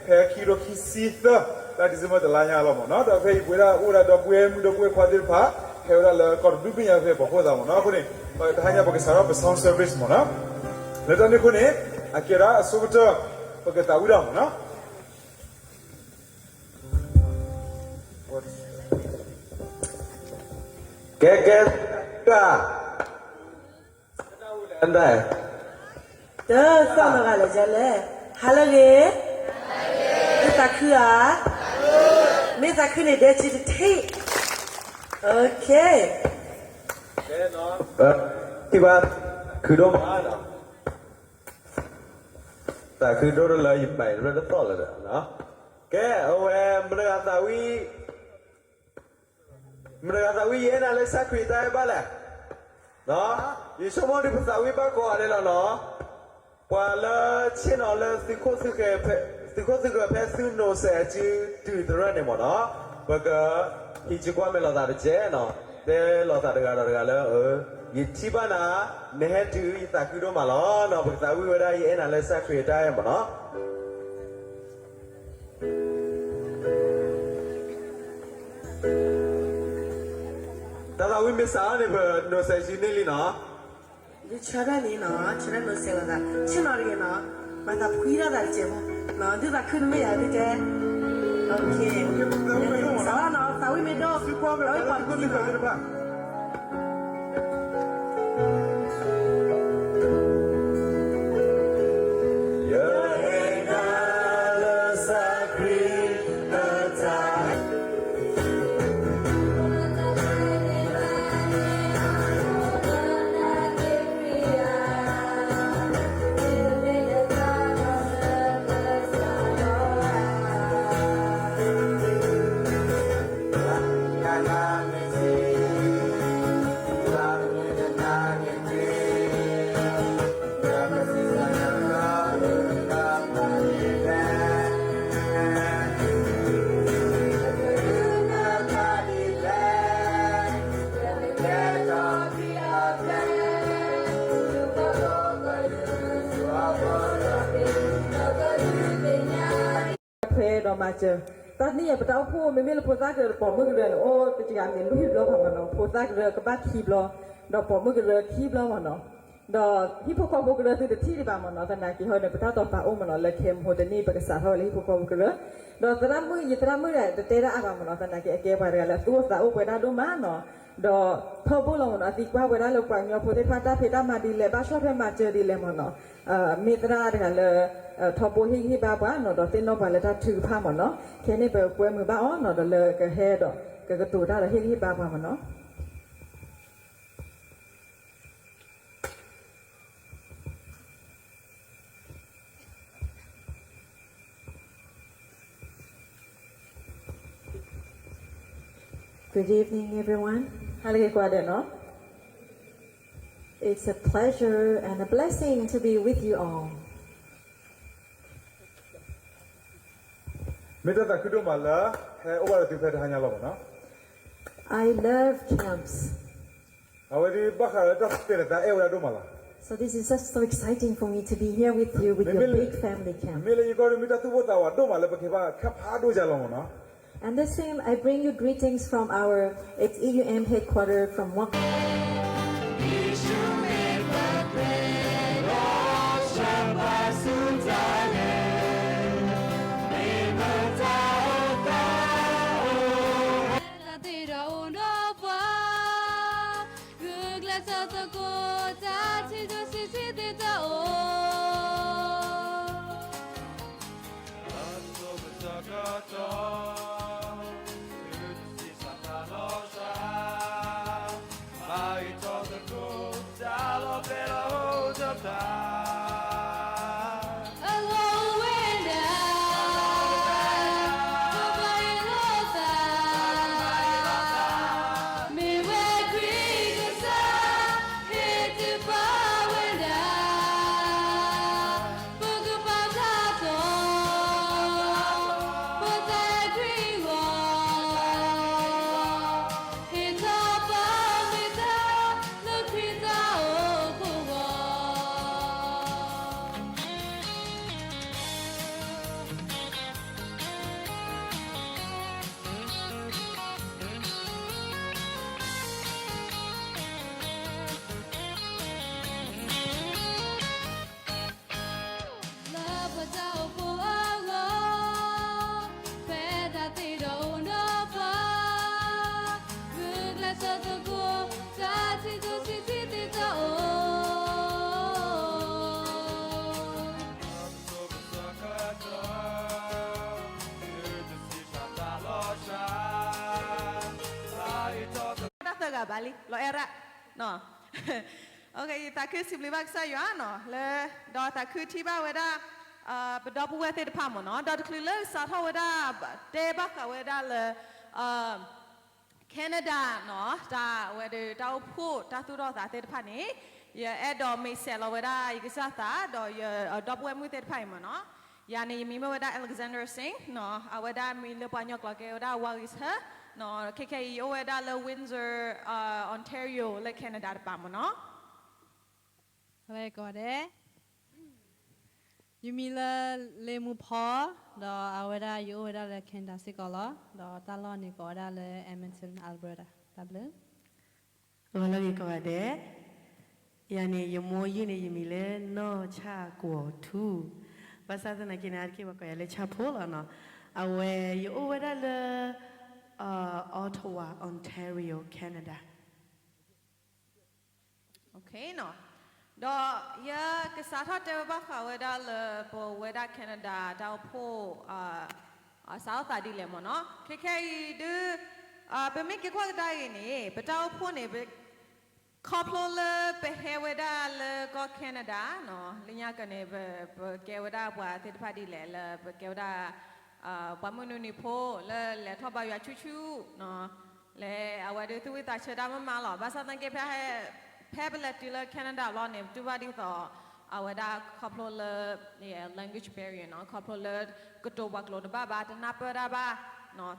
ဖဲခံကထိခံဆံသၢ လါ December တလါညါလီၤမ့ၢ်နီၤ. ဒီးဖဲအံၤပဝဲဒၣ်အိၣ်ဝဲဒၣ်ဒီပုၢ်ဝဲၢ်မုၣ်ဒီပုၢ်ဝဲၢ်ခွါသ့ၣ်တဖၣ် ဟဲဝဲဒၣ်လၢကီၢ်တဘျုးဘ့ၣ်ညါဖဲပှၤဖှိၣ်သးမ့ၢ်နီၤ. အဃိန့ၣ် တဟါညါပကစးထီၣ်ပ sound service မ့ၢ်နီၤ. လၢတၢ်န့ၣ်အဃိန့ၣ် အကဲဒၣ်အဆိကတၢၢ် ပကသးဝံၣ်တၢ်မ့ၢ်နီၤ. ကဲကဲ တၢ် တၢ်သီၣ်နီၤဂၤလဲၣ်လဲၣ်, ဟါလၢအဂ့ၤ, မ့ၢ်သးခုဧါ, မ့ၢ်သးခုန့ၣ် ဒဲးဆံတထံၣ်, ထံၣ်ဘၣ်, ခုဒိၣ်မး, သးခုဒိၣ်တလၢယမဲာ်ရၢတသီၣ်လၢၤဒီး, ကဲ အဝဲ မတၤဂၤသးဝံၣ် မတၤဂၤသးဝံၣ်ယအဲၣ်နၤလၢကစၢ်ခရံာ်တၢ်အဲၣ်ဘၣ်လဲၣ်, ယဆိကမိၣ်ဒုးပသးဝံၣ်ဘၣ်ကိးဂၤဒဲးလီၤနီၤ, ပှၤလၢဆ့ၣ်နီၤလၢသုးခိၣ်သုးဃၢၤ, သုးခိၣ်သုးဃၢၤဖဲသုးနိးစဲးစုတုၤသရၢၣ်န့ၣ်မ့ၢ်နီၤ, ပက ဟံးစုကွၢ်မဲာ်လိာ်သးတကဲးနီၤ, တဲလိာ်သးတဂၤဒီးတဂၤလၢ ယထံၣ်ဘၣ်နၤ, နဟဲတုၤယသးခုဒိၣ်မးလီၤနီၤ, ပကသးဝံၣ်ဝဲဒၣ်ယအဲၣ်နၤလၢကစၢ်ခရံာ်တၢ်အဲၣ်မ့ၢ်နီၤ. တၢ်သးဝံၣ်မ့ၢ်စးထီၣ်န့ၣ် ပနိးစဲးစုန့ၢ်လံနီၤ, ဆၢထၢၣ်န့ၣ်နီၤ, ဆၢထၢၣ်နိးစဲးလိာ်သး, ဆ့ၣ်နီၤတဂ့ၤနီၤ, မၤသးဖှံထီၣ်သးတကဲးဖိ, ဒုးသးခုတမ့ၢ်ယၤဒုးတဲ, စးထီၣ်နီၤ, သးဝံၣ်မ့ၢ်ဒိၣ်, သးဝံၣ်ပှၤတသ့ဘၣ်. ခွဲးဒီးမၤစၢၤ, တၢ်နံၣ်အံၤ ပတၢ်အိၣ်ဖှိၣ် မ့မ့ၢ်လၢဖိသၣ်ကရၢ ပိာ်မုၣ်ကရၢန့ၣ် အိၣ်တကယၤမ့ၢ်လွံၢ်ဘျီဘၣ်မ့ၢ်နီၤ, ဖိသၣ်ကရၢကဘၣ်ခံဘျီ, ဒီးပိာ်မုၣ်ကရၢခံဘျီမ့ၢ်နီၤ, ဒီးဟံၣ်ဖိဃီဖိကရၢသုတထံၣ်ဒံးဘၣ်မ့ၢ်နီၤ, သနာ်က့ဟီန့ၣ် ပတၢ်တီၤပာ်အိၣ်မ့ၢ်နီၤ, လၢခဲမဟိတနံၣ် ပကစးထီၣ်ဝဲလၢဟံၣ်ဖိဃီဖိကရၢ, ဒီးသရၣ်မုၣ် ယသရၣ်မုၣ်ဒီး တတဲတၢ်အါဘၣ်မ့ၢ်နီၤ, သနာ်က့အကဲပှၤတဂၤလၢ သူၣ်အိၣ်သးအိၣ်ပှဲၤဒၣ်ဒိၣ်မးနီၤ, ဒီးထီဘိလီၤမ့ၢ်နီၤ, အသံကွၢ်ဝဲဒၣ်လၢပှၤကညီဖိသ့ၣ်တဖၣ်တၢ်ဖံးတၢ်မၤဒ်လဲၣ်, ဘၣ်ဆီၣ်ထွဲမၤစၢၤဒ်လဲၣ်မ့ၢ်နီၤ, မ့ၢ်သရၣ်တဂၤလၢ ထီဘိဟ့ၣ်ဂံၢ်ဟ့ၣ်ဘါပှၤနီၤ, ဒီးသ့ၣ်နီၣ်ပှၤလၢတၢ်ထုကဖၣ်မ့ၢ်နီၤ, ခဲန့ၣ်ပကွဲမုာ်ဘၣ်အီၤနီၤ, ဒီးလၢကဟဲဒီး ကကတိၤတၢ်ဒီးဟ့ၣ်ဂံၢ်ဟ့ၣ်ဘါပှၤမ့ၢ်နီၤ. Good evening, everyone. ဟါလၢအဂ့ၤကိးဂၤဒဲးနီၤ. It's a pleasure and a blessing to be with you all. မ့ၢ်တၢ်သးခုဒိၣ်မးလၢ ဟဲအိၣ်ဘၣ်ဒီးသုဖဲတဟါညါလီၤမ့ၢ်နီၤ. I love camps. အဝဲဒၣ်ဘၣ်ဃးလၢတၢ်တဲာ်လီၤသးအဲၣ်ဝဲဒၣ်ဒိၣ်မးလီၤ. So this is just so exciting for me to be here with you with your big family camp. မ့မ့ၢ်လၢယကီၢ်န့ၣ် မ့ၢ်တၢ်သူၣ်ပိၢ်သးဝးဒိၣ်မးလၢပကဲဘၣ် camp ဖးဒိၣ်ယါလီၤမ့ၢ်နီၤ. And the same, I bring you greetings from our X E U M headquarter from Wak. ဘၣ်လံ လီၤအဲၣ်ရၣ် ယသးခုစံးဘျုးဘၣ်ကစၢ်ယွၤနီၤ လၢ ဒီးသးခုထံၣ်ဘၣ်ဝဲဒၣ် ပဒီပုၢ်ဝဲၢ်သ့ၣ်တဖၣ်မ့ၢ်နီၤ ဒီးတချုးလၢစးထီၣ်ဝဲဒၣ် တဲဘၣ်ဃးဝဲဒၣ်လၢ Canada နီၤ တၢ်ဝဲဒီးတၢ်အိၣ်ဖှိၣ်တၢ်သူၣ်ထီၣ်သးသ့ၣ်တဖၣ်န့ၣ် ယအဲၣ်ဒိးမ့ၢ်ဆဲးလီၤဝဲဒၣ်ယကစၢ်သး ဒီးယဒီပုၢ်ဝဲၢ်မုၣ်သ့ၣ်တဖၣ်အံၤမ့ၢ်နီၤ ယၤန့ၣ် ယမံၤမ့ၢ်ဝဲဒၣ် Alexander Singh နီၤ အဝဲဒၣ်မံၤလၢပှၤကညီကျိာ်ကဲဝဲဒၣ် ဝါဂ့ၤဆၢ ခဲခဲအံၤ ယအိၣ်ဝဲဒၣ်လၢ Windsor, Ontario လၢ Canada တပၤမ့ၢ်နီၤ ကဒဲ ယမံၤလၢ လ့မူဖီ ဒီးအဝဲဒၣ်ယအိၣ်ဝဲဒၣ်လၢ Canada စ့ၢ်ကီးလီၤ. ဒီးတၢ်လီၢ်န့ၣ်ကိးဝဲဒၣ်လၢ Edmonton Alberta တၢ်ဘျုး ဂီၤလၢဂ့ၤကိးဂၤဒဲး, ယၤန့ၣ် ယမိၢ်ယုၢ်န့ၣ် ယမံၤလၢနီၢ်ဆၣ်ကွီၤထူ, ဘၣ်ဆၣ်သနာ်က့န့ၣ် အါတက့ၢ်ပှၤကိးယၤလၢဆၣ်ဖိလီၤနီၤ. အဝဲ ယအိၣ်ဝဲဒၣ်လၢ Ottawa, Ontario, Canada. ဒီးယကစးထီၣ်တဲဝဲဘၣ်ဃးဝဲဒၣ်လၢပဝဲဒၣ် Canada တၢ်အိၣ်ဖှိၣ် စးထီၣ်သးဒ်လဲၣ်မ့ၢ်နီၤ. ခဲခဲအံၤဒုး ပမ့ၢ်က့ၤကွၢ်ကဒါက့ၤန့ၣ် ပတၢ်အိၣ်ဖှိၣ်န့ၣ် ခီဖျိလၢပဟဲဝဲဒၣ်လၢကီၢ် Canada နီၤ လၢညါကန့ၣ် ပကဲဝဲဒၣ်ပှၤသ့ၣ်တဖၣ်ဒ်လဲၣ်လၢပကဲဝဲဒၣ် ပှၤမုၢ်နွံနံၤဖိလၢလဲၤထီၣ်ဘါယွၤဆူၣ်ဆူၣ် လၢအဝဲဒုးသူၣ်ဝံၣ်သးဆၢတၢ်မၤမၤလီၤ. ဘၣ်ဆၣ်သနာ်က့ ဖဲပလဲၤတုၤလၢ Canada ဘျီန့ၣ် ပတူၢ်ဘၣ်ဒ်သိး အဝဲဒၣ်ခီဖျိလၢ language barrier နီၤ ခီဖျိလၢကတိၤပှၤကျိာ်တဘၣ်ဘၣ် တနၢ်ပၢၢ်တၢ်ဘၣ်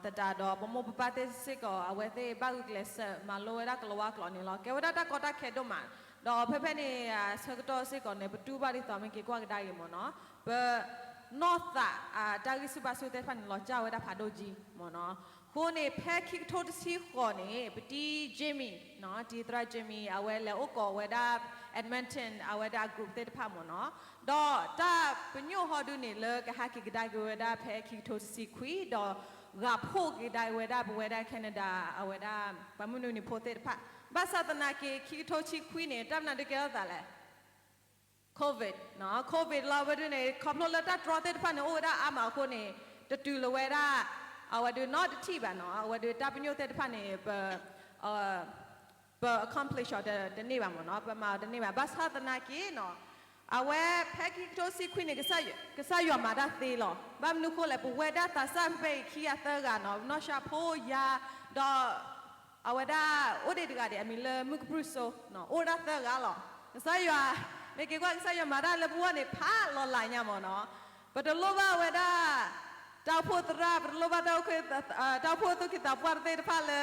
သတးဒီးပမိၢ်ပပၢ်သ့ၣ်စ့ၢ်ကီး အဝဲသ့ၣ်ဘၣ်ဂုာ်ကျဲးစၢးမၤလိဝဲဒၣ်ကလၤဝါကျိာ်န့ၣ်လီၤ. ကဲဝဲဒၣ်တၢ်ကီတၢ်ခဲဒိၣ်မး ဒီးဖဲဖဲန့ၣ် ဆၢကတီၢ်စ့ၢ်ကီးန့ၣ် ပတူၢ်ဘၣ်ဒ်သိးမ့ၢ်က့ၤကွၢ်ကဒါက့ၤမ့ၢ်နီၤ ပနီၢ်သး တၢ်ဂံၢ်ဆူၣ်ဘါဆူၣ်သ့ၣ်တဖၣ်န့ၣ် လီၤစၢ်ဝဲဒၣ်ဖးဒိၣ်ကံမ့ၢ်နီၤ. အဃိန့ၣ် ဖဲခံကထိတဆံဃိးန့ၣ် ပတံၤ Jimmy နီၤ တံၤသရၣ် Jimmy အဝဲလဲၤအိၣ်ကိးဝဲဒၣ် Edmonton အဝဲဒၣ် group သ့ၣ်တဖၣ်မ့ၢ်နီၤ. ဒီးတၢ်ပညိၣ်ဟီဒုန့ၣ် လၢကဟဲက့ၤကဒါက့ၤဝဲဒၣ်ဖဲခံကထိတဆံခွံ ဒီးဂာ်ဖှိၣ်က့ၤဒၣ်ဝဲဒၣ်ပဝဲဒၣ် Canada အဝဲဒၣ် ပှၤမုၢ်နွံနံၤဖိသ့ၣ်တဖၣ် ဘၣ်ဆၣ်သနာ်က့ ခံကထိတဆံခွံန့ၣ် တၢ်မနုၤဒုးကဲထီၣ်သးလဲၣ် COVID နီၤ COVID လီၤဝဲဒုန့ၣ် ခီဖျိလၢတၢ်တြီသ့ၣ်တဖၣ်န့ၣ် အိၣ်ဝဲဒၣ်အါမးအဃိန့ၣ် တတုၤလီၤဝဲဒၣ် အဝဲဒုးနီတထံၣ်ဘၣ်နီၤ အဝဲဒုးတၢ်ပညိၣ်သ့ၣ်တဖၣ်န့ၣ် ပ ပ accomplish အီၤတန့ၢ်ဘၣ်မ့ၢ်နီၤ ပမၤအီၤတန့ၢ်ဘၣ် ဘၣ်ဆၣ်သနာ်က့နီၤ အဝဲဖဲခံကထိတဆံခွံန့ၣ် ကစၢ်ယွၤမၤတၢ်သ့လီၤ. ဘၣ်မနုၤဃိလဲၣ် ပဝဲဒၣ်သးစၢ်ဖဲဖဲအံၤခံဂၤသၢဂၤနီၤ နီၢ်ၡါဖိယၤ ဒီး အဝဲဒၣ်အိၣ်ဒံးတဂၤဒံး အမံၤလၢမုၢ်ကပြုၢ်စိ အိၣ်ဒၣ်သၢဂၤလီၤ. ကစၢ်ယွၤ မ့ၢ်က့ၤကွၢ်ကစၢ်ယွၤမၤတၢ်လၢပဂီၢ်န့ၣ် ဖးလီၤလးညါမ့ၢ်နီၤ. ပတလိၣ်ဘၣ်ဝဲဒၣ် တၢ်အိၣ်ဖှိၣ်သရၣ် ပတလိၣ်ဘၣ် တၢ်အိၣ်ဖှိၣ်သူၣ်က့သးပှၢ်သ့ၣ်တဖၣ်လၢ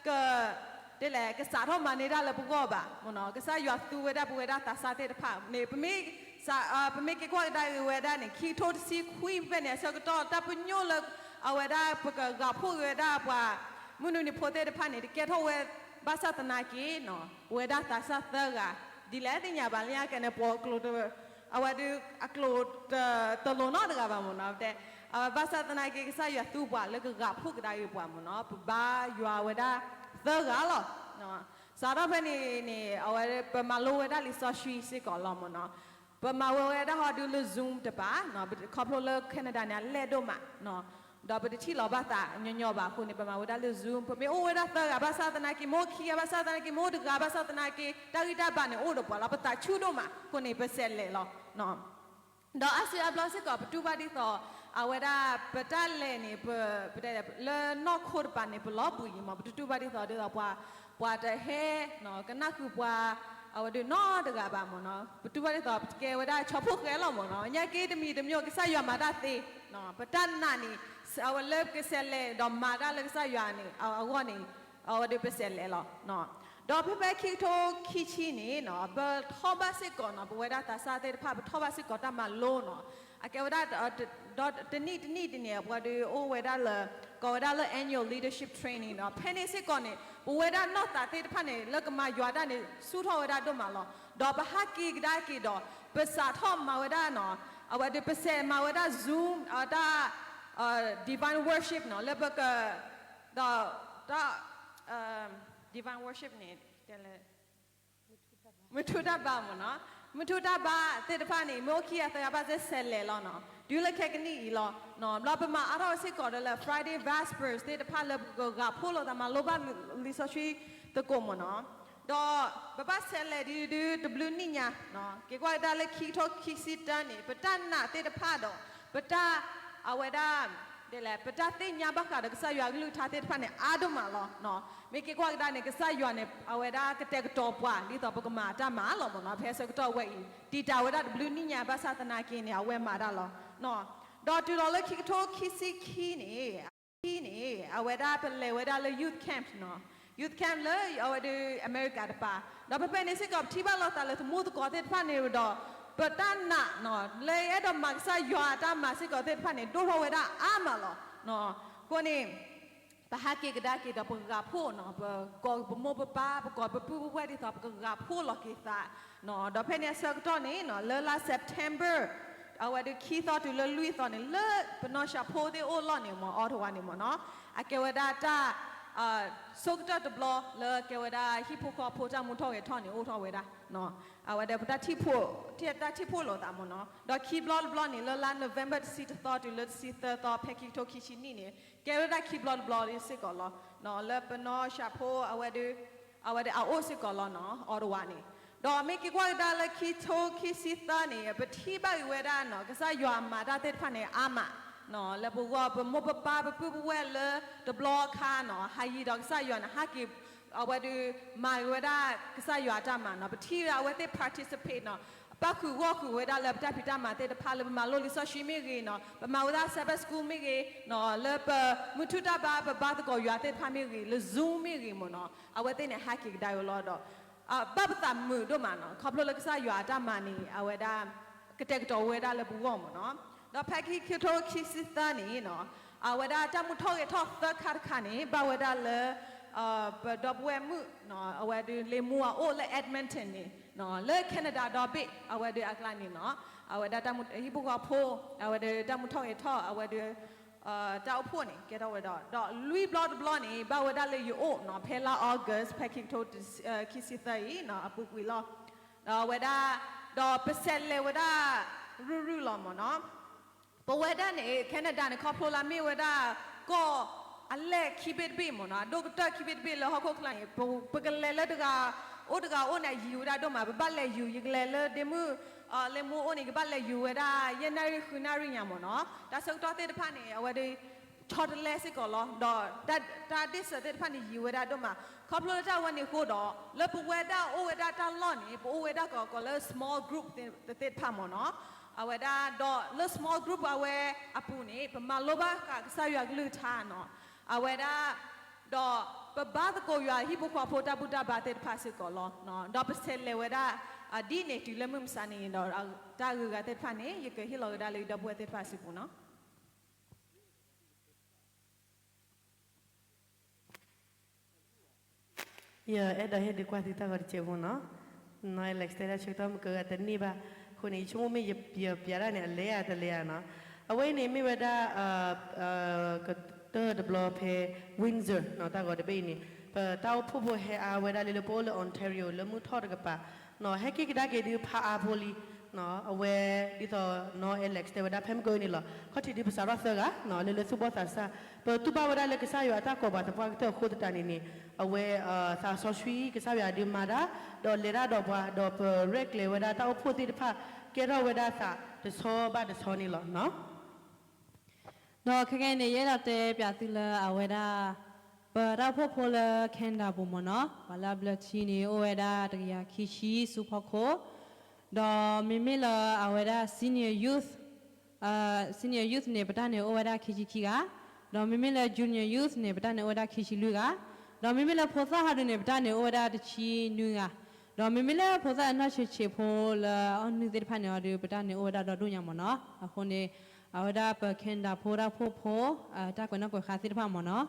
က ဒ်လဲၣ် ကစးထီၣ်မၤန့ၢ်တၢ်လၢပဂီၢ်ဘၣ်မ့ၢ်နီၤ. ကစၢ်ယွၤသူဝဲဒၣ်ပဝဲဒၣ်သးစၢ်သ့ၣ်တဖၣ်န့ၣ် ပမ့ၢ် ပမ့ၢ်က့ၤကွၢ်ကဒါက့ၤဝဲဒၣ်န့ၣ် ခံကထိတဆံခွံဖဲန့ၣ် အဆၢကတီၢ် တၢ်ပညိၣ်လၢ အဝဲဒၣ်ပကဂာ်ဖှိၣ်က့ၤဝဲဒၣ်ပှၤ မုၢ်နွံနံၤဖိသ့ၣ်တဖၣ်န့ၣ် တကဲထီၣ်ဝဲ ဘၣ်ဆၣ်သနာ်က့နီၤ ပဝဲဒၣ်သးစၢ်သၢဂၤ ဒ်လဲၣ်သ့ၣ်ညါဘၣ်လၢညါကဲန့ၣ် ပှၤကျိာ် အဝဲဒၣ်အကျိာ်တလိၤနီတဂၤဘၣ်မ့ၢ်နီၤ. တဲ ဘၣ်ဆၣ်သနာ်က့ ကစၢ်ယွၤသူပှၤလၢကဂာ်ဖှိၣ်ကဒါက့ၤပှၤမ့ၢ်နီၤ ပဘါယွၤဝဲဒၣ်သၢဂၤလီၤ. စးထီၣ်ဖဲန့ၣ်န့ၣ် အဝဲပမၤလိဝဲဒၣ်လံာ်စီဆှံစ့ၢ်ကီးလီၤမ့ၢ်နီၤ. ပမၤဝဲဝဲဒၣ်ဟီဒုလၢ Zoom တပၤ ခီဖျိလၢ Canada န့ၣ် အလဲၢ်ဒိၣ်မး ဒီးပတထံၣ်လီၤဘၣ်သးညီညီဘၣ်အဃိန့ၣ် ပမၤဝဲဒၣ်လၢ Zoom ပမ့ၢ်အိၣ်ဝဲဒၣ်သၢဂၤဘၣ်ဆၣ်သနာ်က့ မ့ၢ်အိၣ်ခံဂၤဘၣ်ဆၣ်သနာ်က့ မ့ၢ်အိၣ်တဂၤဘၣ်ဆၣ်သနာ်က့ တၢ်ဂံၢ်တၢ်ဘါန့ၣ်အိၣ်ဒီးပှၤလီၤ ပသးဆူၣ်ဒိၣ်မးအဃိန့ၣ် ပဆဲးလဲၤလီၤ. ဒီးအါစုအါဘျီစ့ၢ်ကီး ပတူၢ်ဘၣ်ဒ်သိး အဝဲဒၣ်ပတၢ်လဲၤန့ၣ် ပ ပတဲ လၢနီၢ်ခိတပၤန့ၣ် ပလီၤဘှံးအံၤမ့ၢ် ပတတူၢ်ဘၣ်ဒ်သိးဒ်သိးပှၤ ပှၤတဟဲ ကနၣ်ဃုာ်ပှၤ အဝဲဒၣ်နီတဂၤဘၣ်မ့ၢ်နီၤ ပတူၢ်ဘၣ်ဒ်သိး ပကဲဝဲဒၣ်ဆီဖိဃဲလီၤမ့ၢ်နီၤ ညါက့တမံၤတမံၤ ကစၢ်ယွၤမၤတၢ်သ့ ပတၢ်နာ်န့ၣ် အဝဲလၢပကဆဲးလဲၤဒီးမၤတၢ်လၢကစၢ်ယွၤန့ၣ် အဂီၢ်န့ၣ် အဝဲဒၣ်ပဆဲးလဲၤလီၤ. ဒီးဖဲဖဲခံကထိခံဆံန့ၣ် ပထီၣ်ဘၣ်စ့ၢ်ကီးနီၤ ပဝဲဒၣ်သးစၢ်သ့ၣ်တဖၣ် ပထီၣ်ဘၣ်စ့ၢ်ကီးတၢ်မၤလိနီၤ အကဲဝဲဒၣ် ဒီးတနံၣ်တနံၣ်တနံၣ် ပှၤဒုးအိၣ်ဝဲဒၣ်လၢ ကိးဝဲဒၣ်လၢ annual leadership training နီၤ ဖဲန့ၣ်စ့ၢ်ကီးန့ၣ် ပဝဲဒၣ်နီၢ်သးသ့ၣ်တဖၣ်န့ၣ် လၢကမၤယွၤတၢ်န့ၣ် ဆူၣ်ထီၣ်ဝဲဒၣ်ဒိၣ်မးလီၤ. ဒီးပဟးက့ၤကဒါက့ၤဒီး ပစးထီၣ်မၤဝဲဒၣ်နီၤ အဝဲဒၣ်ပဆဲးမၤဝဲဒၣ် Zoom တၢ် divine worship နီၤ လၢပက ဒီး တၢ် divine worship န့ၣ် တဲလၢ မုၢ်ထူၣ်တၢ်ဘါမ့ၢ်နီၤ မုၢ်ထူၣ်တၢ်ဘါသ့ၣ်တဖၣ်န့ၣ် မ့ၢ်အိၣ်ခံဂၤသၢဂၤဘၣ်စ့ၢ်ဆဲးလဲၤလီၤနီၤ တုၤလၢခဲကနံၣ်အံၤလီၤ. ဘျီပမၤအါထီၣ်စ့ၢ်ကီးဒီးလၢ Friday Vespers သ့ၣ်တဖၣ်လၢပကဂာ်ဖှိၣ်လိာ်သးမၤလိဘၣ်လံာ်စီဆှံ သကိးမ့ၢ်နီၤ, ဒီးပဘၣ်ဆဲးလဲၤဒ်ဒုးတဘျုးနံၣ်ညါ, က့ၤကွၢ်ကဒါလၢခံကထိခံဆံတၢန့ၣ် ပတၢ်နာ်သ့ၣ်တဖၣ်ဒီး ပတၢ် အဝဲဒၣ် ဒ်လဲၣ် ပတၢ်သ့ၣ်ညါဘၣ်ဃးဒီးကစၢ်ယွၤအကလုၢ်ကထါသ့ၣ်တဖၣ်န့ၣ် အါဒိၣ်မးလီၤ. မ့ၢ်က့ၤကွၢ်ကဒါန့ၣ် ကစၢ်ယွၤန့ၣ် အဝဲဒၣ်ကတဲာ်ကတီၤပှၤ ဒ်သိးပကမၤအတၢ်မၤလီၤမ့ၢ်နီၤ, ဖဲဆၢကတီၢ်ဝဲအံၤ တံာ်တာ်ဝဲဒၣ်တဘျုးနံၣ်ညါ ဘၣ်ဆၣ်သနာ်က့န့ၣ် အဝဲမၤတၢ်လီၤ. ဒီးတုၤလီၤလၢခံကထိခံဆံခံန့ၣ် ခံန့ၣ် အဝဲဒၣ်ပလဲၤဝဲဒၣ်လၢ youth camp နီၤ, youth camp လၢအဝဲဒၣ်အမဲရကၤတပၤ, ဒီးဖဲဖဲန့ၣ်စ့ၢ်ကီး ပထံၣ်ဘၣ်လိာ်သးလၢသမူသကိးသ့ၣ်တဖၣ်န့ၣ်ဒီး ပတၢ်နာ်နီၤ လၢအဲၣ်ဒိးမၤကစၢ်ယွၤအတၢ်မၤစ့ၢ်ကီးသ့ၣ်တဖၣ်န့ၣ် ဒိၣ်ထီၣ်ဝဲဒၣ်အါမးလီၤ. အဃိန့ၣ် ပဟးက့ၤကဒါက့ၤဒီးပဂၤဖှိၣ်နီၤ, ပကိးပမိၢ်ပပၢ် ပကိးပပုၢ်ပဝဲၢ်ဒ်သိးပကဂၤဖှိၣ်လီၤက့ၤသး, ဒီးဖဲန့ၣ်အဆၢကတီၢ်န့ၣ်နီၤ လၢလါ September အဝဲဒၣ်ခံသီတုၤလၢလွံၢ်သီန့ၣ် လၢပနီၢ်ၡးဖိသ့ၣ်အိၣ်လီၢ်န့ၣ်မ့ၢ် Ottawa န့ၣ်မ့ၢ်နီၤ, အကဲဝဲဒၣ်တၢ် ဆိကတၢၢ်တဘျီလၢကဲဝဲဒၣ်ဟံၣ်ဖိဃီဖိတၢ်မူထီၣ်ဂဲၤထီၣ်န့ၣ် အိၣ်ထီၣ်ဝဲဒၣ်, အဝဲဒၣ်ပတၢ်ထံၣ်ဖိ, တၢ်ထံၣ်ဖိလိာ်သးမ့ၢ်နီၤ, ဒီးခံဘျီတဘျီန့ၣ် လၢလါ November တဆံတသီတုၤလၢတဆံသၢသီ ဖဲခံကထိခံဆံနံၣ်န့ၣ် ကဲဝဲဒၣ်ခံဘျီတဘျီစ့ၢ်ကီးလီၤ, လၢပနီၢ်ၡးဖိအဝဲဒၣ် အဝဲဒၣ်အအိၣ်စ့ၢ်ကီးလီၤနီၤ Ottawa န့ၣ်, ဒီးမ့ၢ်က့ၤကွၢ်ကဒါလၢခံကထိခံဆံသၢန့ၣ် ပထံၣ်ဘၣ်ဂ့ၤဝဲဒၣ်နီၤ ကစၢ်ယွၤမၤတၢ်သ့ၣ်တဖၣ်န့ၣ် အါမး လၢပဂီၢ် ပမိၢ်ပပၢ်ပပုၢ်ပဝဲၢ်လၢတဘျီအခါနီၤ ဟးယံၤဒီးကစၢ်ယွၤန့ၣ် ဟးက့ၤ အဝဲဒၣ်မၤဂ့ၤဝဲဒၣ်ကစၢ်ယွၤအတၢ်မၤနီၤ, ပထံၣ်ဝဲဒၣ်အဝဲသ့ၣ် participate နီၤ, ပၣ်ဃုာ်ဂီၢ်ဃုာ်ဝဲဒၣ်လၢပတၢ်ဖံးတၢ်မၤသ့ၣ်တဖၣ် လၢပမၤလိလံာ်စီဆှံမ့ၢ်ဂ့ၤနီၤ, ပမၤဝဲဒၣ် Sabbath school မ့ၢ်ဂ့ၤနီၤ, လၢပမုၢ်ထူၣ်တၢ်ဘါ ပဘါသကိးယွၤသ့ၣ်တဖၣ်မ့ၢ်ဂ့ၤ လၢ Zoom မ့ၢ်ဂ့ၤမ့ၢ်နီၤ, အဝဲသ့ၣ်န့ၣ် ဟးက့ၤကဒါက့ၤလီၤဒီး ဘၣ်ပသးမုာ်ဒိၣ်မးနီၤ, ခီဖျိလၢကစၢ်ယွၤအတၢ်မၤန့ၣ် အဝဲဒၣ် ကတဲာ်ကတီၤဝဲဒၣ်လၢပဂီၢ်မ့ၢ်နီၤ, ဒီးဖဲခံကထိခံဆံသၢန့ၣ်နီၤ အဝဲဒၣ်တၢ်မူထီၣ်ဂဲၤထီၣ်သၢခါတခါန့ၣ် ဘၣ်ဝဲဒၣ်လၢ ပဒီပုၢ်ဝဲၢ်မုၣ်နီၤ အဝဲဒၣ်လ့ၤမူအအိၣ်လၢ Edmonton န့ၣ်နီၤ, လၢ Canada ဒီဘ့ၣ် အဝဲဒၣ်အကျါန့ၣ်နီၤ, အဝဲဒၣ်တၢ်မူ ဟံၣ်ဖိဃီဖိ အဝဲဒၣ်တၢ်မူထီၣ်ဂဲၤထီၣ် အဝဲဒၣ် တၢ်အိၣ်ဖှိၣ်န့ၣ် ကဲထီၣ်ဝဲဒီး ဒီးလွံၢ်ဘျီတဘျီန့ၣ် ဘၣ်ဝဲဒၣ်လၢယအိၣ်နီၤ ဖဲလါ August ဖဲခံကထိခံဆံသၢအံၤနီၤ အပူၤကွံာ်လီၤ. ဒီးအဝဲဒၣ် ဒီးပဆဲးလဲၤဝဲဒၣ် ရုၢ်ရုၢ်လီၤမ့ၢ်နီၤ. ပဝဲဒၣ်န့ၣ် Canada န့ၣ် ခီဖျိလၢမ့ၢ်ဝဲဒၣ် ကီၢ်အလဲၢ်ခံဘ့ၣ်တဘ့ၣ်မ့ၢ်နီၤ အဒိၣ်ကတၢၢ်ခံဘ့ၣ်တဘ့ၣ်လၢဟီၣ်ခိၣ်ချၢန့ၣ် ပ ပကလဲၤလၢတဂၤ အိၣ်တဂၤအိၣ်န့ၣ် ယံာ်ဝဲဒၣ်ဒိၣ်မး ပဘၣ်လဲၤယူၤ ယကလဲၤလၢဒ့မုၣ် လ့ၤမူအိၣ်န့ၣ် ယကဘၣ်လဲၤယူၤဝဲဒၣ် ယဲၢ်နၣ်ရံၣ်ဃုနၣ်ရံၣ်ညါမ့ၢ်နီၤ. တၢ်ဆၢကတီၢ်သ့ၣ်တဖၣ်န့ၣ် အဝဲဒၣ် ဆီတလဲစ့ၢ်ကီးလီၤ. ဒီးတၢ်ဒ့ၣ်စၢၤသ့ၣ်တဖၣ်န့ၣ် ယံာ်ဝဲဒၣ်ဒိၣ်မး ခီဖျိလၢတၢ်ဝဲန့ၣ်အဃိဒီး လၢပဝဲဒၣ်အိၣ်ဝဲဒၣ်တၢ်လီၢ်န့ၣ် ပအိၣ်ဝဲဒၣ်ကီးကီးလၢ small group သ့ၣ်တဖၣ်မ့ၢ်နီၤ. အဝဲဒၣ်ဒီးလၢ small group အဝဲအပူၤန့ၣ် ပမၤလိဘၣ်ဃးကစၢ်ယွၤကလုၢ်ကထါနီၤ. အဝဲဒၣ် ဒီးပဘါသကိးယွၤဟံၣ်ဖိဃီဖိတၢ်ဘူၣ်တၢ်ဘါသ့ၣ်တဖၣ်စ့ၢ်ကီးလီၤ. ဒီးပဆဲးလဲၤဝဲဒၣ် ဒ်န့ၣ်တုၤလၢမုၢ်မဆါန့ၣ်ဒီး တၢ်ဂုၤဂၤသ့ၣ်တဖၣ်န့ၣ် ယကဟ့ၣ်လီၤကဒါလၢယဒီပုၢ်ဝဲၢ်သ့ၣ်တဖၣ်အစုပူၤနီၤ. ယအဲၣ်ဒိးဟ့ၣ်ဒုးကွၢ်သုတၢ်ဂီၤတစဲးဖိနီၤ. နီၢ် Alex တဲဒၣ်ဆၢကတီၢ်မုၢ်ကဂၤတန့ၢ်ဘၣ်. အဃိန့ၣ် ယဆိကမိၣ်မ့ၢ်ယပျးတၢ်န့ၣ် အလဲၤဧါတလဲၤဧါနီၤ. အဝဲအံၤန့ၣ်မ့ၢ်ဝဲဒၣ် ကတၢၢ်တဘျီဖဲ Windsor နီၤ တၢ်ဂီၤတဘ့ၣ်အံၤန့ၣ် ပတၢ်အိၣ်ဖှိၣ်ဖိဟဲအါဝဲဒၣ်လၢလၢပအိၣ်လၢ Ontario လၢမုၢ်ထီၣ်တကပၤနီၤ ဟဲက့ၤကဒါက့ၤဒုးဖးအါဖိလံနီၤ. အဝဲဒ်သိးနီၢ် Alex တဲဝဲဒၣ် ဖဲမုၢ်ကဂၤန့ၣ်လီၤ ခီၣ်ထံးဒုးပစးထီၣ်သၢဂၤနီၤ လၢလၢသူၣ်ဘီၣ်သးစၢ် ပတူၢ်ဘၣ်ဝဲဒၣ်လၢကစၢ်ယွၤအတၢ်ကိးပှၤသပှၢ်ကတၢၢ်အဃိသတးန့ၣ်န့ၣ် အဝဲသးစီဆှံကစၢ်ယွၤဒုးမၤတၢ် ဒီးလဲၤတၢ်ဒီးပှၤ ဒီးပရဲၣ်ကျဲၤဝဲဒၣ်တၢ်အိၣ်ဖှိၣ်သ့ၣ်တဖၣ် ကဲထီၣ်ဝဲဒၣ်သးတဆီဘၣ်တဆီန့ၣ်လီၤနီၤ. ဒီးခဲကနံၣ်အံၤန့ၣ် ယအဲၣ်ဒိးတဲပျးသုလၢအဝဲဒၣ် ပတၢ်အိၣ်ဖှိၣ်ဖိလၢ Canada ပူၤမ့ၢ်နီၤ ပှၤလၢအဘျၢထံန့ၣ် အိၣ်ဝဲဒၣ်တကယၤခံဆံဆူဖီခိၣ်, ဒီးမ့မ့ၢ်လၢအဝဲဒၣ် senior youth, senior youth န့ၣ် ပတၢ်န့ၣ်အိၣ်ဝဲဒၣ်ခံဆံခံဂၤ, ဒီးမ့မ့ၢ်လၢ junior youth န့ၣ် ပတၢ်န့ၣ်အိၣ်ဝဲဒၣ်ခံဆံလွံၢ်ဂၤ, ဒီးမ့မ့ၢ်လၢဖိသၣ်ဟီဒုန့ၣ် ပတၢ်န့ၣ်အိၣ်ဝဲဒၣ်တဆံနွံဂၤ, ဒီးမ့မ့ၢ်လၢဖိသၣ်အနီၢ်ဆံးဆံးဖိလၢအီၣ်နုၢ်သ့ၣ်တဖၣ်န့ၣ်အီၤဒီး ပတၢ်န့ၣ်အိၣ်ဝဲဒၣ်ဒီဒူၣ်ညါမ့ၢ်နီၤ. အဃိန့ၣ် အဝဲဒၣ်ပ Canada ဖိတၢ်အိၣ်ဖှိၣ်ဖိ တၢ်ကွဲးနီၣ်ကွဲးဃါသ့ၣ်တဖၣ်မ့ၢ်နီၤ.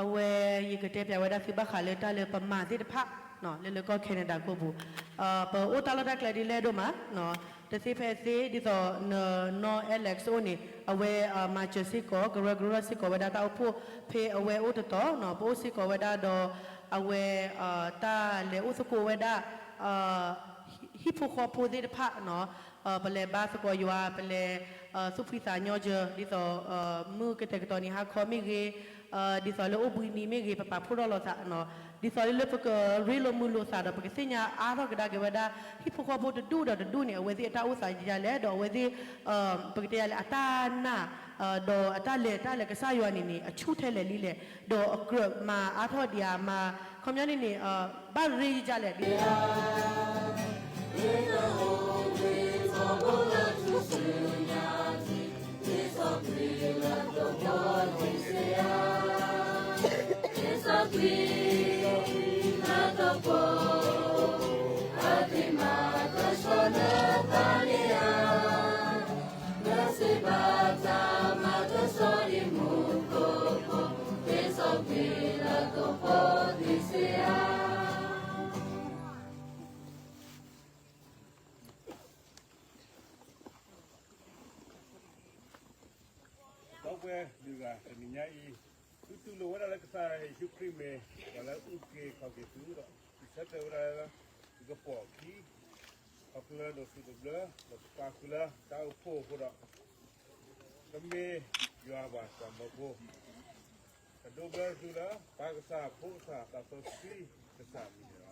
အဝဲယကတဲပျးဝဲဒၣ်သုဘၣ်ဃးလၢတၢ်လၢပမၤသ့ၣ်တဖၣ် လၢလၢကီၢ် Canada ကီၢ်ပူၤ, ပအိၣ်တၢ်လီၢ်တၢ်ကျဲဒ်လဲၣ်ဒိၣ်မး, တသ့ဖဲသ့ ဒ်သိးနီၢ် Alex အိၣ်န့ၣ် အဝဲမၤစၢၤစ့ၢ်ကီး ကရၢကရိစ့ၢ်ကီးဝဲဒၣ်တၢ်အိၣ်ဖှိၣ် ဖဲအဝဲအိၣ်တတီၤ ပအိၣ်စ့ၢ်ကီးဝဲဒၣ်ဒီး အဝဲ တၢ်လဲၤအိၣ်သကိးဝဲဒၣ် ဟံၣ်ဖိဃီဖိသ့ၣ်တဖၣ် ပလဲၤဘါသကိးယွၤ ပလဲၤ သူၣ်ဖှံသးညီကၢၤ ဒ်သိး မုၢ်ကတဲာ်ကတီၤနံၤဟါခီမ့ၢ်ဂ့ၤ, ဒ်သိးလၢအိၣ်ဘှံးနံၤမ့ၢ်ဂ့ၤ ပပာ်ဖှိၣ်ထီၣ်လိာ်သး, ဒ်သိးလၢပကရ့လိာ်မုာ်လိာ်သးဒီး ပကသ့ၣ်ညါအါထီၣ်ကဒါက့ၤဝဲဒၣ် ဟံၣ်ဖိဃီဖိတဒူၣ်ဒီးတဒူၣ်န့ၣ် အဝဲသ့ၣ်အတၢ်အိၣ်သးယၤလဲၣ်, ဒီးအဝဲသ့ၣ် ပကတဲယၤလဲၣ် အတၢ်နာ် ဒီးအတၢ်လဲၤတၢ်လဲၤကစၢ်ယွၤန့ၣ်န့ၣ် အဆူၣ်ထဲလဲၣ်လံလဲၣ်, ဒီးအကြၢးမၤအါထီၣ်ဒံးဧါမး, ခီပညီန့ၣ်န့ၣ် ဘၣ်ရ့ယၤလဲၣ် ဒီပုၢ်ဝဲၢ်လွံၢ်ဂၤ တနံၤညါအံၤ သုတူၢ်လိာ်ဝဲဒၣ်လၢကစၢ်ယ့ၣ်ၡူးခရံာ်မ့ၢ်ပှၤလၢအအုၣ်က့ၤခီၣ်က့ၤသုဒီး စံးဆၢတဲာ်ဝဲဒၣ်လၢ သုကပိာ်အခံ ခီဖျိလၢဒိးသုတဘျၢ ဒီးကပာ်ဃုာ်လၢတၢ်အိၣ်ဖှိၣ်အဃိဒီး ကမ့ၢ်ယွၤပှၤစီၤမၢဖိ ကဒိးဘျၢသုလၢ ပၢ်ကစၢ် ဖိကစၢ် သးစီဆှံကစၢ်အမံၤန့ၣ်လီၤ.